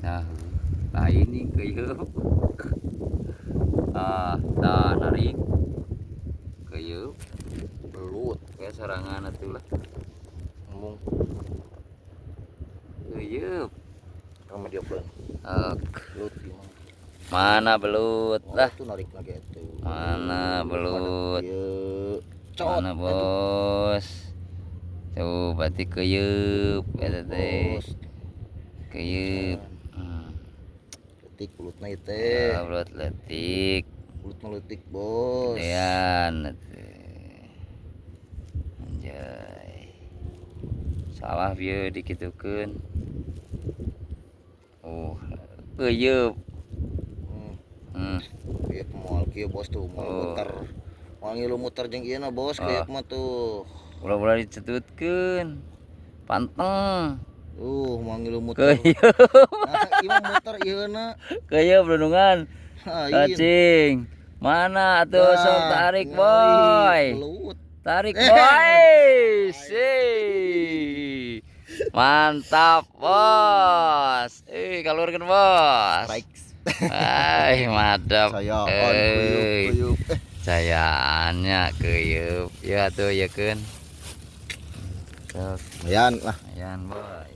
Nah, lain nih keyeup. Ah, tah narik. Keyeup. Belut. Kayak sorangan atuh lah. Ngomong. Keyeup. Sama dia pelan. Ok. Belut gimana? Mana belut Oh, lah? itu narik lagi itu. Mana belut? Ieu. Cot. Mana, bos? Tuh, berarti keyeup eta teh. Bos. Keyeup. Leutik belutna ieu teh. Ah, belut leutik. Belut mah leutik, Bos. Gedean atuh. Anjay. Salah bieu dikitukeun. Oh, keyeup. Ieu moal kieu, Bos, tuh, moal Oh. muter. Moal ngilu muter jeung ieu na, Bos, Oh. keyeup mah tuh. Ulah-ulah dicetutkeun. Panteng. Tuh, moal ngilu muter. Keyeup. Nah, ieu mah muter ieu na. Keyeup lundungan. Lain. Cacing. Mana atuh, sok Nah, tarik, nyari boy. Belut. Tarik, Eh. boy. Si. Mantap, Bos. Eh, kalurkeun, Bos. Baik. Ay, mantap. Saya Eh, keyeup, keyeup. Eh, cayaannya keyeup. Ya atuh ya keun. Sok, lumayan lah. lumayan, boy.